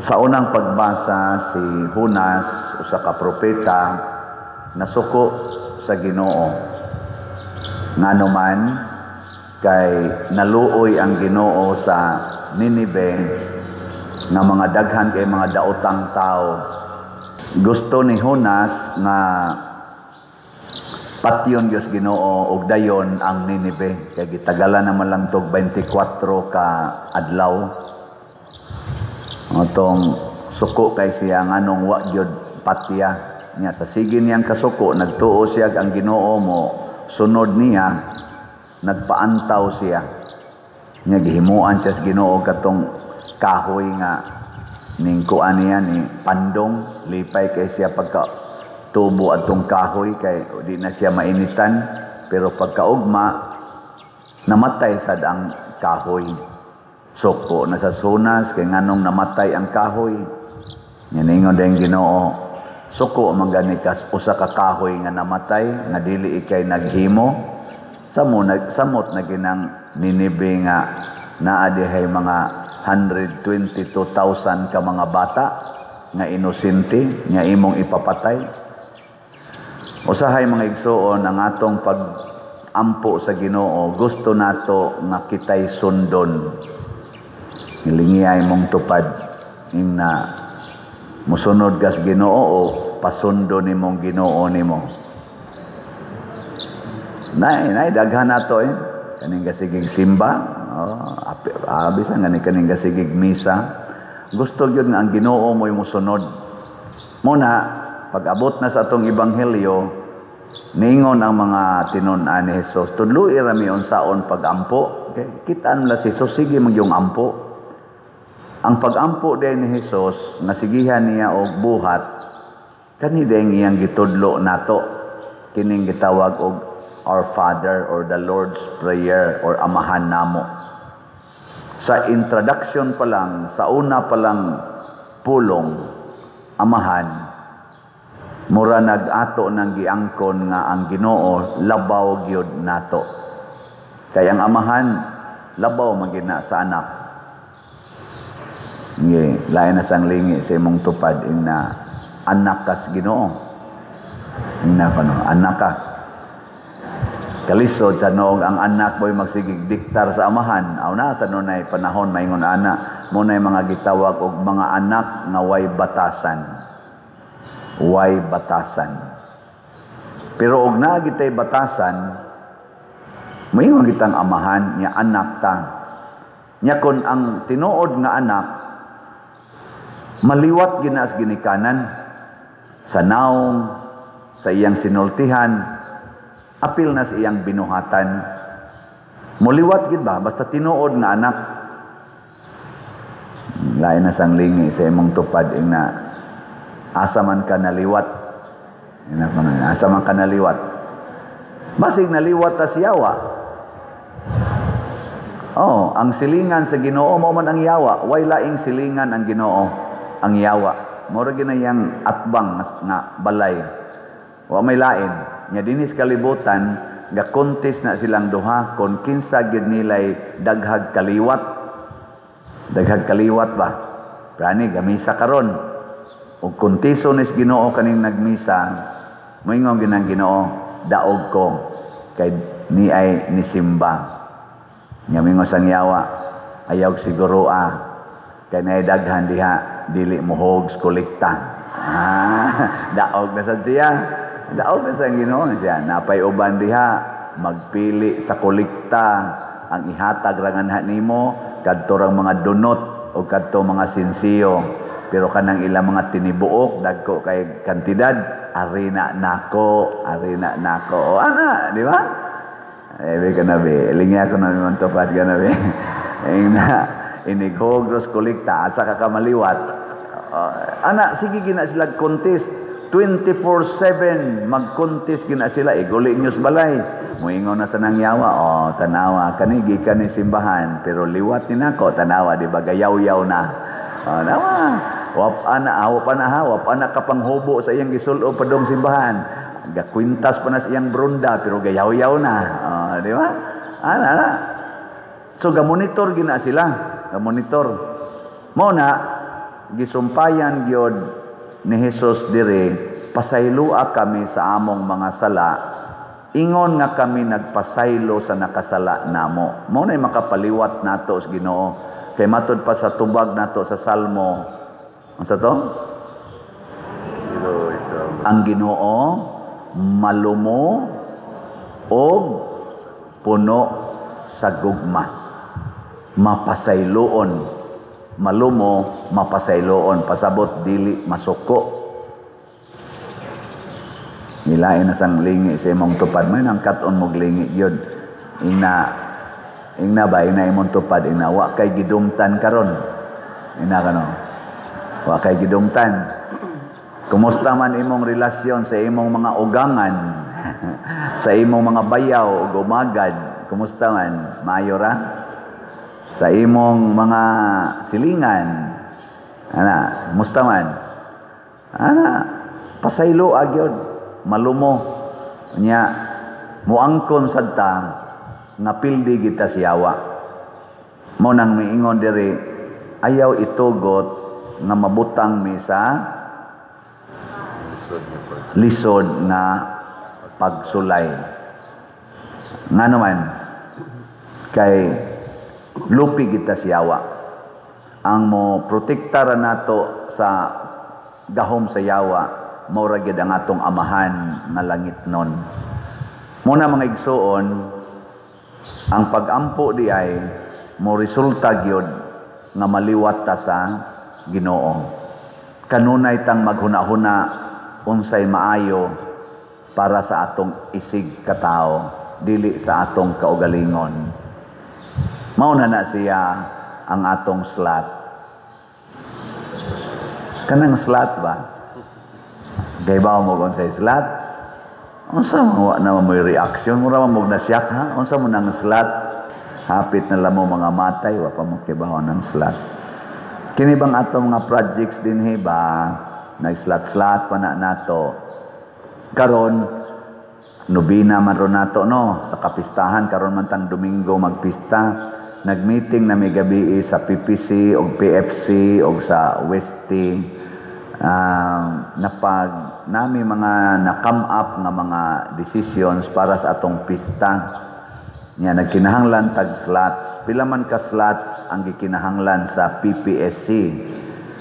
Sa unang pagbasa, si Jonas, usa ka propeta, nasuko sa Ginoo. Ngano man kay naluoy ang Ginoo sa Ninibe nga mga daghan kay mga daotang tao. Gusto ni Jonas nga patyon Dios Ginoo og dayon ang Ninibe kay gitagalan naman lang tog 24 ka adlaw. Atong suko kay siya nganong wa gyud patya niya. Sa sige niyang kasuko, nagtuo siya ang Ginoo mo sunod niya, nagpaantaw siya niya, gihimuan siya sa Ginoo katong kahoy nga ning kuan niya ni pandong. Lipay kay siya pagka tubo atong kahoy kay di na siya mainitan, pero pagkaugma namatay sad ang kahoy. Suko na sa Jonas kay nganong namatay ang kahoy. Nya ningon din Ginoo, "Suko man gani kas usa ka kahoy nga namatay nga dili ikay naghimo samo nag samot na ginang Ninibe nga naa dihay mga 122,000 ka mga bata nga inosente nga imong ipapatay." Usahay, mga igsuon, ang atong pag-ampo sa Ginoo, gusto nato nga kitay sundon. Hilingiyay mong tupad ing na musunod kas Ginoo o pasundo nimong Ginoo nimo. Nay, nay daghan nato eh. Kaning gasigig simba, oh, bisan gani kaning gasigig misa. Gusto gyud nga ang Ginoo mo'y musunod. Muna pag-abot na sa atong ebanghelyo, ningon ang mga tinun-an ni Jesus, "Tudloi ra mi unsaon pag-ampo." Okay? Kitaan la si Jesus, sige magyong ampo. Ang pag-ampo din ni Jesus, nasigihan niya og buhat, kani din iyang gitudlo nato. Kining gitawag og Our Father or the Lord's Prayer or Amahan Namo. Sa introduction pa lang, sa una pa lang pulong, Amahan, mura nag-ato ng giangkon nga ang Ginoo labaw gyud nato. Kay ang amahan labaw man gyud na sa anak. Ngi, lain na sang lingi sa imong tupad ing na anak kas Ginoo. Ing na pano, anak ka. Kalisod sa noong ang anak mo'y magsigig diktar sa amahan. Aw na sa nunay panahon maingon ana, mo nay mga gitawag og mga anak nga way batasan. Way batasan. Pero og naa gitay batasan, moingon kitang amahan nya anak ta. Nya kon ang tinuod nga anak maliwat gina sa ginikanan sa naong, sa iyang sinultihan, apil na sa iyang binuhatan. Muliwat gid ba basta tinuod nga anak. Lain na sang lingi sa imong tupad ing na asa man ka naliwat. Ina ko na, asa man ka naliwat. Basig naliwat ta siyawa. Oh, ang silingan sa Ginoo mao man ang yawa. Way laing silingan ang Ginoo, ang yawa. Mura ginayang atbang nga balay. Wa may lain. Nya dinis kalibutan, ga-contest na silang duha kon kinsa gid nilay daghag kaliwat. Daghag kaliwat ba? Prani gamisa karon. Ug kung tiso nis Ginoo kaning nagmisa, moingon ginang Ginoo, "Daog ko kay ni ay nisimba." Nya mingon sang yawa, "Ayaw siguro ah, kay naay daghan diha dili mohog kolekta." Ah, daog na sad siya. Daog na sa Ginoo siya. Napay uban diha magpili sa kolekta, ang ihatag ra nga nimo kadto rang mga dunot o kadto mga sinsiyo. Pero kanang ilang mga tinibuok, dagko kay kantidad, arina nako, arina nako. O ana, di ba? Eh, be ka na be, lingya ko na man tupad ka na be. Ing na, inighog ros kolekta, asa ka kamaliwat. Ana, sige gina sila contest. 24/7 mag-contest gina sila, iguli news balay. Muingon na sa nangyawa, "Oh, tanawa, kani gikan ni simbahan, pero liwat ni nako, tanawa, di ba, gayaw-yaw na." Oh, nawa. Wap ana, wap ana ha, wap ana ka panghubo sa iyang gisulo padong simbahan. Gakwintas pa na sa iyang brunda, pero gayaw-yaw na. Oh, di ba? Ana, ana. So, gamonitor gina sila. Gamonitor. Mo na, Gisumpayan gyud ni Jesus diri, "Pasaylua kami sa among mga sala ingon nga kami nagpasaylo sa nakasala namo." Mao nay makapaliwat nato sa Ginoo kay matud pa sa tubag nato sa Salmo, unsa to? Ginoo, ikaw. Ang Ginoo malumo og puno sa gugma, mapasayloon. Malumo, mapasayloon, pasabot dili masuko. Nilain na sang lingi sa imong tupad, may nang kat-on mo lingi gyud. Ingna, ingna ba, ingna imong tupad, ingna wa kay gidumtan karon. Ingna kano, wa kay gidumtan. Kumusta man imong relasyon sa imong mga ugangan, sa imong mga bayaw ug umagad? Kumusta man? Maayo ra? Sa imong mga silingan, ana, kumusta man? Ana, pasaylo agyod, malumo. Nya, muangkon sad ta nga pildi kita siyawa. Mo nang miingon diri, ayaw itugot nga mabutang mi sa Lisod nga pag lisod nga pagsulay. Nga naman, kay lupi kita siyawa. Ang mo protektara nato sa gahom sa yawa, mao ra gyud ang atong Amahan nga langitnon. Muna, mga igsuon, ang pagampo di ay mo resulta gyud nga maliwat ta sa Ginoo. Kanunay tang maghuna-huna unsay maayo para sa atong isig katao, dili sa atong kaugalingon. Mao na na siya ang atong slot. Kanang slot ba? Kay ba mo kung sa slot? Unsa man, wa na mo reaction, mura man mo na siyak ha? Unsa mo nang slot? Hapit na lang mo mga matay, wa pa mo kibaw ng slot. Kini bang atong mga projects dinhi ba, nag-slot-slot pa na nato. Karon nobina man ron nato, no, sa kapistahan. Karon man tang Domingo magpista. Nagmeeting na mi gabi sa PPC og PFC og sa Westy. Napag nami mga na-come up nga mga decisions para sa atong pista. Nya nagkinahanglan tag slots. Pila man ka slots ang gikinahanglan sa PPSC?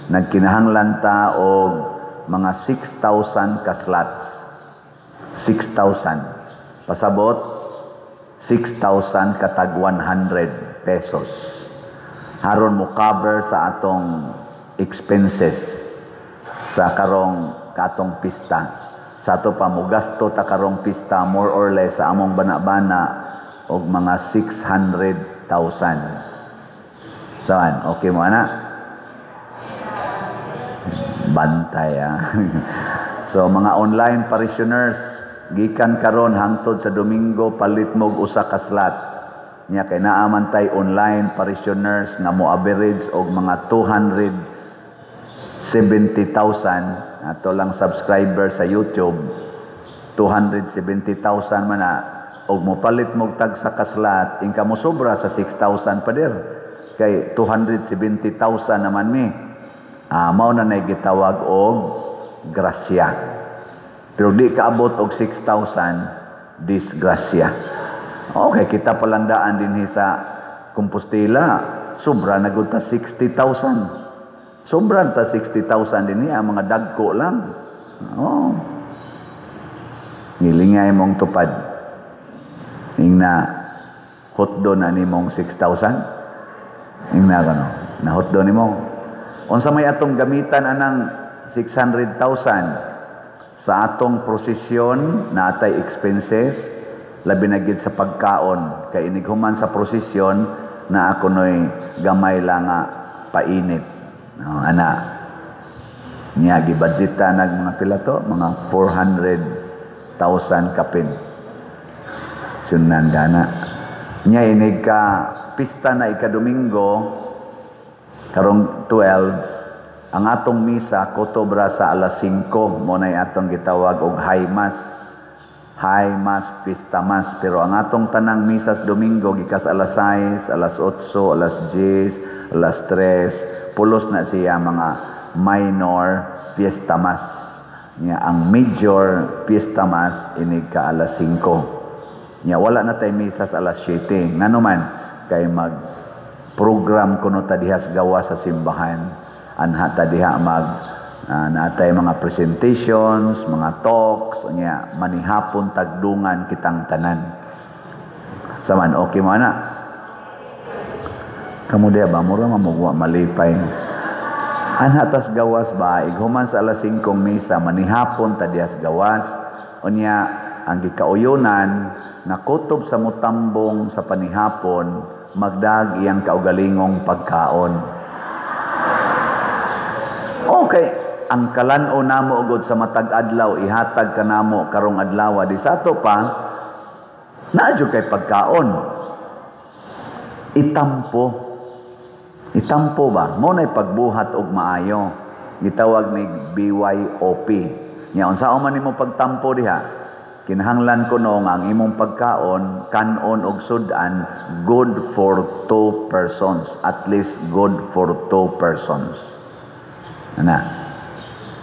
Nagkinahanglan ta og mga 6,000 ka slots. 6,000. Pasabot, 6,000 katag 100 pesos. Haron mo cover sa atong expenses sa karong katong pista. Sa ato pa mo gasto ta karong pista more or less sa among bana-bana og mga 600,000. Saan? Okay mo ana? Bantay ah. So mga online parishioners, gikan karon hangtod sa Domingo, palit mo og usa ka slot. Nya kay naa man tay online parishioners nga mo average og mga 270,000 ato lang subscriber sa YouTube. 270,000 man na og mopalit mo tag sa ka slot, ingka mo sobra sa 6,000, pader, kay 270,000 naman mi. Mao na nay gitawag og grasya, pero di kaabot og 6,000, disgrasya. Okay, kita palandaan dinhi sa Compostela, sobra na gud ta 60,000. Sobra ta 60,000 dinhi, ang mga dagko lang. Oh. Nilingay mong tupad. Ingna hotdo na nimong 6,000. Ingna kano, na hotdo nimo. Unsa may atong gamitan anang 600,000? Sa atong prosesyon na atay expenses, labi na gid sa pagkaon, kay inig human sa prosesyon na ako noy gamay lang nga painit. No, ana niya gibudgeta nag mga pila to, mga 400,000 kapin. Sunan gana niya, inig ka pista na ika-Domingo karong 12, ang atong misa kotobra sa alas 5. Mo nay atong gitawag og high mass, high mass, pista mass, pero ang atong tanang misa sa Domingo gikas alas 6, alas 8, alas 10, alas 3, pulos na siya mga minor fiesta mass. Nya ang major fiesta mass inig ka alas 5. Nya wala na tay misa sa alas 7. Ngano man kay mag program kuno ta diha sa gawas sa simbahan. Anha ta diha mag naatay mga presentations, mga talks, nya manihapon tagdungan kitang tanan. Saman okay mo ana? Kamo diha ba mura mamugwa malipay. Anha tas gawas ba ighuman sa alas 5 misa manihapon ta diha sa gawas. Unya ang gikauyunan nga kutob sa mutambong sa panihapon magdag iyang kaugalingong pagkaon. Okay, ang kalan-o namo ugod sa matag adlaw ihatag kanamo karong adlaw di sa ato pa naa jud kay pagkaon. Itampo. Itampo ba? Mo na'y pagbuhat og maayo. Gitawag ni BYOP. Nya unsa man nimo pagtampo diha? Kinahanglan kuno nga ang imong pagkaon, kanon og sud-an, good for two persons. At least good for two persons. Ana.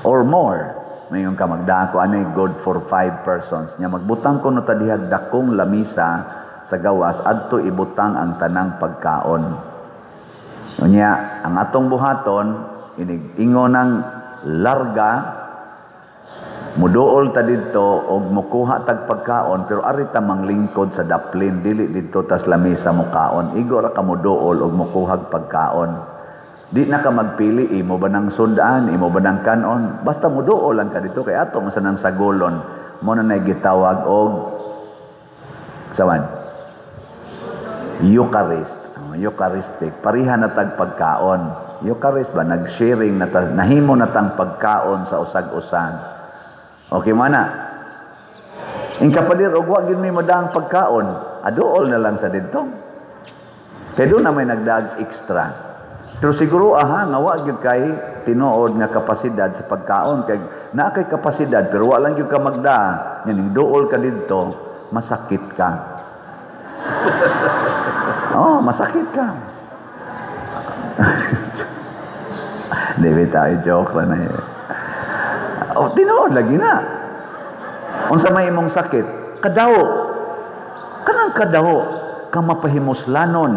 Or more. Mayon ka magdako ani good for five persons. Nya magbutang kuno ta diha dakong lamisa sa gawas adto ibutang ang tanang pagkaon. Unya ang atong buhaton inig ingon ng larga muduol ta didto og mukuha tag pagkaon pero ari ta manglingkod sa daplin dili didto tas lamisa mukaon. Igo ra ka muduol og mukuhag pagkaon. Di na ka magpili imo ba nang sud-an, imo ba nang kanon, basta muduol lang ka dito kay ato man sa nang sagolon. Mo na nay gitawag og sawan Eucharist. Oh, Eucharistic, pareha na tag pagkaon. Eucharist ba nag-sharing na ta, nahimo na tang pagkaon sa usag-usan. Okay man na. In kapadir og wa gid may madaang pagkaon, aduol na lang sa didto. Kay doon na may nagdaag extra. Pero siguro aha nga wa gyud kay tinuod nga kapasidad sa pagkaon kay naa kay kapasidad pero wa lang gyud ka magdaa, nya ning duol ka didto, masakit ka. Oh, masakit ka. Di bitaw, joke ra na yun. Oh, tinuod lagi na. Unsa may imong sakit? Kadawo. Kanang kadawo ka mapahimuslanon.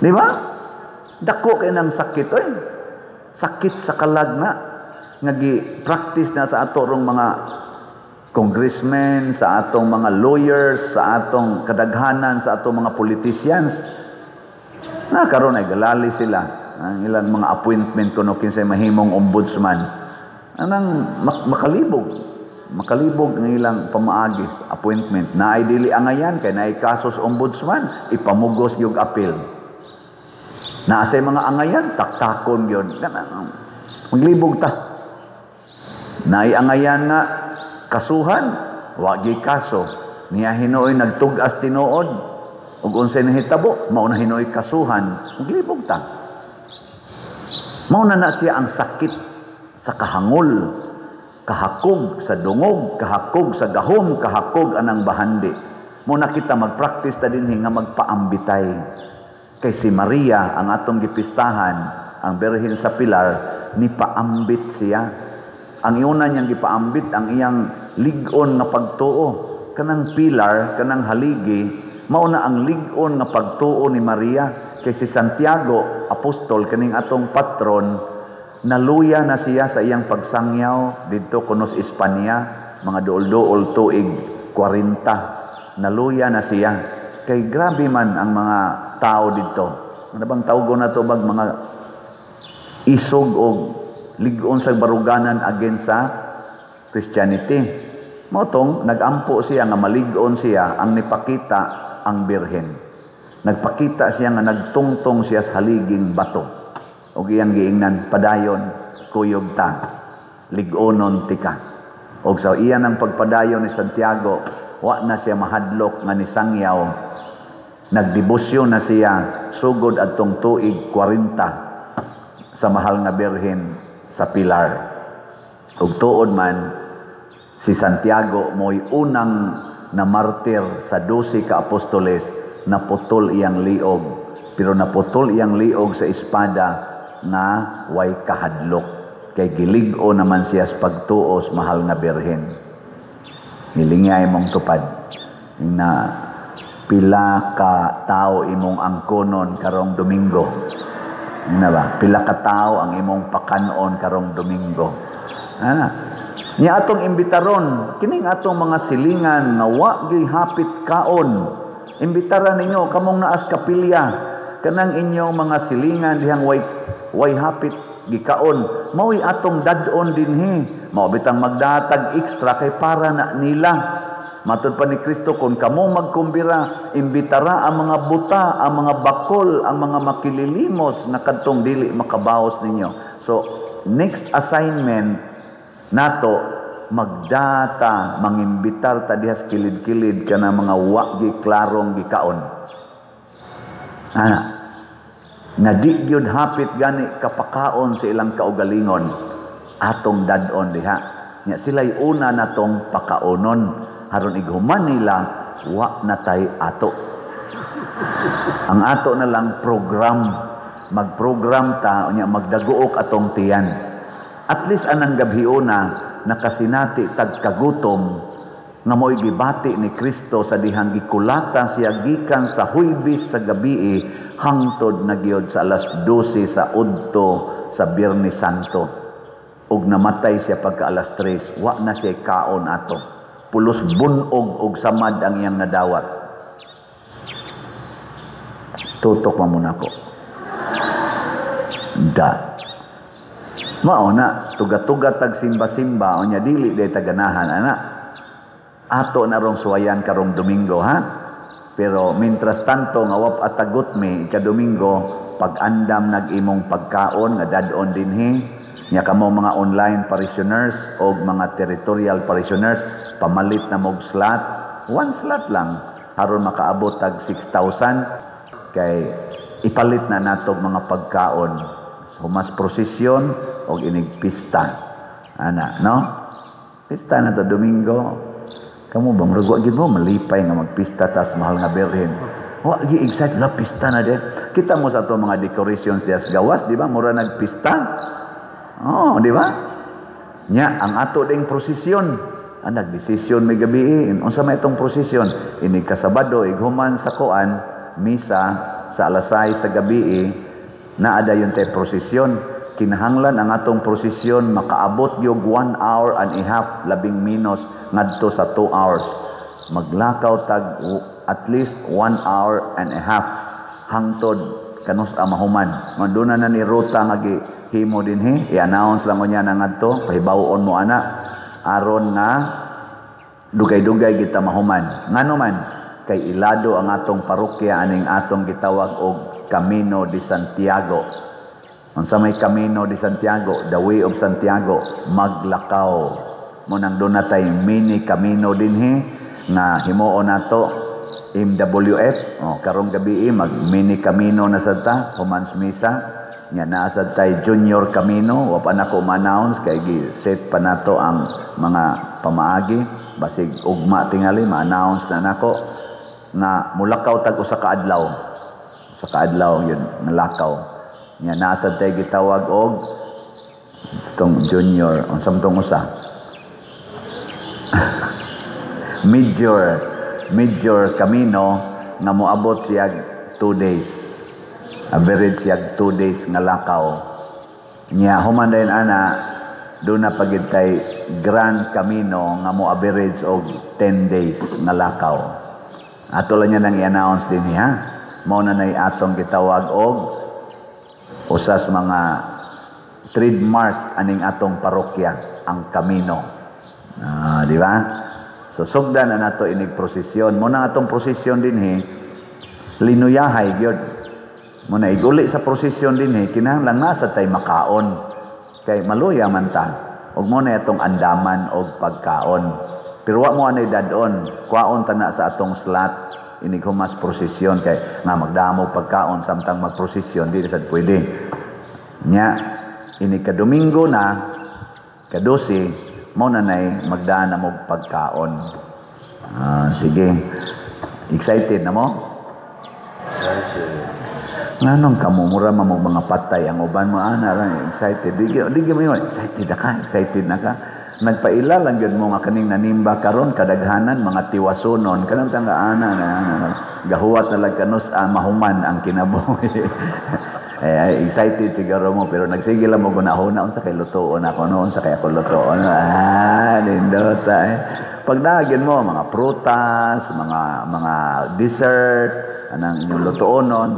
Di ba? Dako kay nang sakit oy. Sakit sa kalag na nga gi-practice na sa ato rong mga congressmen, sa atong mga lawyers, sa atong kadaghanan, sa atong mga politicians. Na karon ay galali sila ang ilang mga appointment kuno kinsay mahimong ombudsman. Anang makalibog. Makalibog ang ilang pamaagis appointment. Naay dili angayan kay naay kasos ombudsman, ipamugos gyud appeal. Naa say mga angayan, taktakon gyud. Maglibog ta. Naay angayan nga kasuhan, wa gyud kaso. Niya hinuoy nagtug-as tinuod ug unsay nahitabo, mao na hinuoy kasuhan, maglibog ta. Mao na na siya ang sakit sa kahangol, kahakog sa dungog, kahakog sa gahom, kahakog anang bahandi. Mao na kita magpractice ta dinhi nga magpaambitay. Kay si Maria ang atong gipistahan, ang Birhen sa Pilar, nipaambit siya. Ang iuna niyang gipaambit ang iyang lig-on nga pagtuo. Kanang pilar, kanang haligi, mao na ang lig-on nga pagtuo ni Maria. Kay si Santiago, apostol, kaning atong patron, naluya na siya sa iyang pagsangyaw didto kuno sa Espanya, mga duol-duol tuig 40. Naluya na siya. Kay grabe man ang mga tao didto. Ano bang tawgon na to bag mga isog og lig-on sa baruganan against sa Christianity. Mao tong nagampo siya nga malig-on siya ang nipakita ang Birhen. Nagpakita siya nga nagtungtong siya sa haliging bato. Og iyang giingnan, padayon, kuyog ta, lig-onon tika. Og sa iyan ang pagpadayon ni Santiago, wa na siya mahadlok nga nisangyaw. Nagdebosyon na siya sugod adtong tuig 40 sa mahal nga Birhen sa Pilar. Ug tuod man si Santiago mo'y unang na martir sa 12 ka apostoles, naputol iyang liog. Pero naputol iyang liog sa espada nga way kahadlok kay gilig-o naman siya sa pagtuos, mahal nga Birhen. Hilingya imong tupad na pila ka tao imong angkonon karong Domingo. Na ba? Pila ka tao ang imong pakanon karong Domingo. Ana. Nya atong imbitaron kining atong mga silingan nga wa gyud hapit kaon. Imbitara ninyo kamong naas kapilya, kanang inyong mga silingan dihang way hapit gikaon, mao'y atong dad-on dinhi. Mao bitang magdatag extra kay para na nila. Matud pa ni Kristo, kung kamo magkumbira, imbitara ang mga buta, ang mga bakol, ang mga makililimos na kadtong dili makabaos ninyo. So next assignment nato, magdata, mangimbitar ta dihas kilid-kilid kana mga wa gi klarong gikaon. Ana, na di gyud hapit gani kapakaon sa ilang kaugalingon, atong dad-on diha. Nya sila'y una natong pakaonon, haron ighuman nila wa na tay ato. Ang ato na lang program, magprogram ta unya magdaguok atong tiyan. At least anang gabhiona nakasinati tag kagutom nga mo'y gibati ni Kristo sa dihang gikulata siya gikan sa Huwebes sa gabii hangtod na gyud sa alas 12 sa udto sa Biyernes Santo. Ug namatay siya pagka alas 3, wa na siya kaon ato. Pulos bunog og samad ang iyang nadawat. Tutok man muna ko. Da. Mao na, tuga-tuga tag simba-simba, unya dili day taganahan ana. Ato na rong suwayan karong Domingo, ha? Pero mintras tanto nga wap atagot mi ika Domingo, pag-andam nag imong pagkaon nga dad-on dinhi. Nya kamo mga online parishioners o mga territorial parishioners, pamalit na mog slot, one slot lang aron makaabot tag 6,000 kay ipalit na nato mga pagkaon. Humas prosesyon og inig pista. Ana, no? Pista na to Domingo. Kamo bang murag wa gyud mo malipay nga magpista tas mahal nga Birhen? Wa gi excited la pista na de. Kita mo sa ato mga decorations dias gawas, di ba? Mura nagpista. Oh, di ba? Nya ang ato ding prosesyon. Ang nagdesisyon may gabi, unsa may itong prosesyon? Inig kasabado ighuman sa koan misa sa alas 6 sa gabi, naa dayon tay prosesyon. Kinahanglan ang atong prosesyon makaabot gyud 1 hour and a half, labing minus ngadto sa 2 hours. Maglakaw tag at least 1 hour and a half hangtod kanus a mahuman. Manduna na ni ruta nga gihimo dinhi, i-announce lang unya na ngadto, pahibaw-on mo ana aron nga dugay-dugay kita mahuman. Ngano man kay ilado ang atong parokya aning atong gitawag og Camino de Santiago. Unsa may Camino de Santiago? The Way of Santiago, maglakaw. Mo nang doon natay mini Camino dinhi nga himuon nato MWF. Oh, karong gabi mag mini Camino na sad ta human sa misa. Nya naa sad tay Junior Camino, wa pa nako ma-announce kay gi-set pa nato ang mga pamaagi. Basig ugma tingali ma-announce na nako nga mulakaw tag usa ka adlaw. Usa ka adlaw yun nalakaw. Nya naa sad tay gitawag og itong junior, unsa man tong usa? Major Camino nga moabot siya 2 days. Average siya 2 days nga lakaw. Nya human dayon ana, doon na pagid tay Grand Camino nga mo average og 10 days nga lakaw. Ato lang niya nang i-announce din ha. Mao na nay atong gitawag og usas mga trademark aning atong parokya, ang Camino. Di ba? So sugdan na nato inig prosesyon. Mo na atong prosesyon dinhi linuyahay gyud. Mo na iguli sa prosesyon dinhi kinahanglan nasa tay makaon kay maluya man ta. Ug mo na atong andaman og pagkaon. Pero wa mo anay dad-on, kwaon ta na sa atong slot inig humas prosesyon kay nga magdamo pagkaon samtang magprosesyon, di sad pwede. Nya inig ka Domingo na ka-12, mo na nay magdaan na mo pagkaon. Sige. Excited na mo? Nganong kamo mura man mo mga patay ang uban mo ana ra excited. Di mo ingon, excited na ka, excited na ka. Nagpaila lang gyud mo nga kaning nanimba karon kadaghanan mga tiwasunon kanang tanga ana na, ana, gahuwat na lang kanus mahuman ang kinabuhi. Eh, excited siguro mo, pero nagsige lang mo gunahuna, unsa kay lutuon ako no, unsa kay ako lutuon. Ah, nindota eh. Pag nagyan mo mga prutas, mga dessert, anang inyong lutuonon,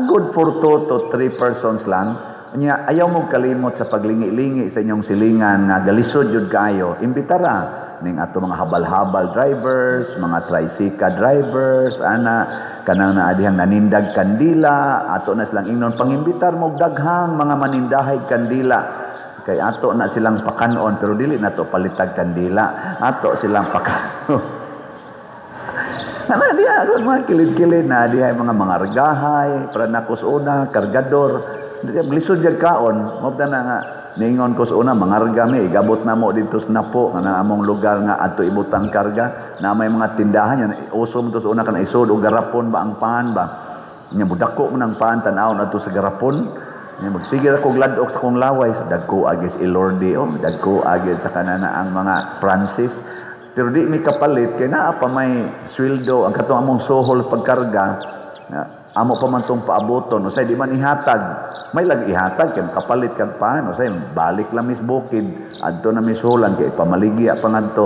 good for 2 to 3 persons lang. Nya ayaw mo kalimot sa paglingi-lingi sa inyong silingan nga galisod jud kaayo. Imbitara ning ato mga habal-habal drivers, mga tricycle drivers, ana kanang naa dihang nanindag kandila, ato na silang ingnon pangimbitar mo daghang mga manindahay kandila. Kay ato na silang pakanon, pero dili na to palitag kandila. Ato silang pakanon. Ana diha mga kilid-kilid na diha mga argahay, para nakos una kargador. Diha lisod jud kaon, mo na nga ningon ko sa una mangarga mi, igabot na mo dito sa Napo nga among lugar nga adto ibutang karga na may mga tindahan yan, uso mo to sa una kana isod og garapon ba ang pan ba. Nya mudako man ang pan tan-awon adto sa garapon. Nya magsige ra kog ladok sa kong laway, so, dagko agis Ilordi, oh, dagko agis sa kanana ang mga Francis. Pero di mi kapalit kay naa pa may sweldo ang katong among suhol pagkarga. Na, amo pa man tong paaboton, usay di man ihatag. May lag ihatag kay kapalit kag pan, usay balik lang mis bukid adto na misulan kay pamaligya pa ngadto.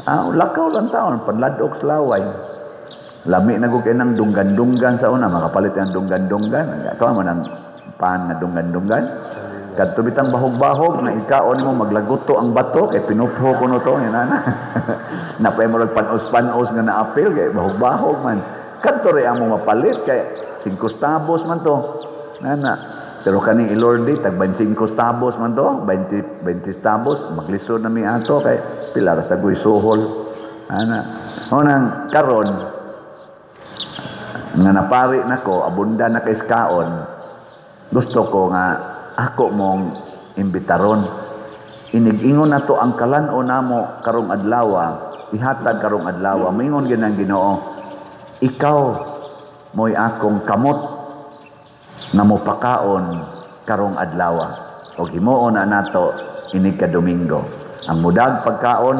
Ah, lakaw lang taon panladok sa laway. Lami na gud kay nang dunggan-dunggan sa una, makapalit ang dunggan-dunggan. Kawa man ang pan nga dunggan-dunggan. Kadto bitang bahog-bahog na ikaon nimo maglaguto ang bato kay pinupho kuno to ana. Napay mo panos-panos nga naapil kay bahog-bahog man. Kadto ray amo mapalit kay 5 stabos man to. Nana. Pero kaning Ilordi tag 25 stabos man to, 20 stabos maglisod na mi ato kay pila ra sa guy suhol. Ana. O nang karon nga napari nako abunda na kay kaon. Gusto ko nga ako mong imbitaron. Inig-ingon na to ang kalan-o namo karong adlaw, ihatag karong adlaw. Maingon gyud ang Ginoo, ikaw mo'y akong kamot nga mopakaon karong adlaw. Og himuon na nato inig ka Domingo. Ang mudag pagkaon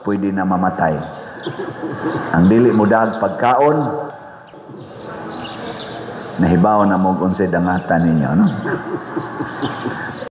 pwede na mamatay. Ang dili mudag pagkaon, nahibaw na mo unsay dangatan ninyo, no?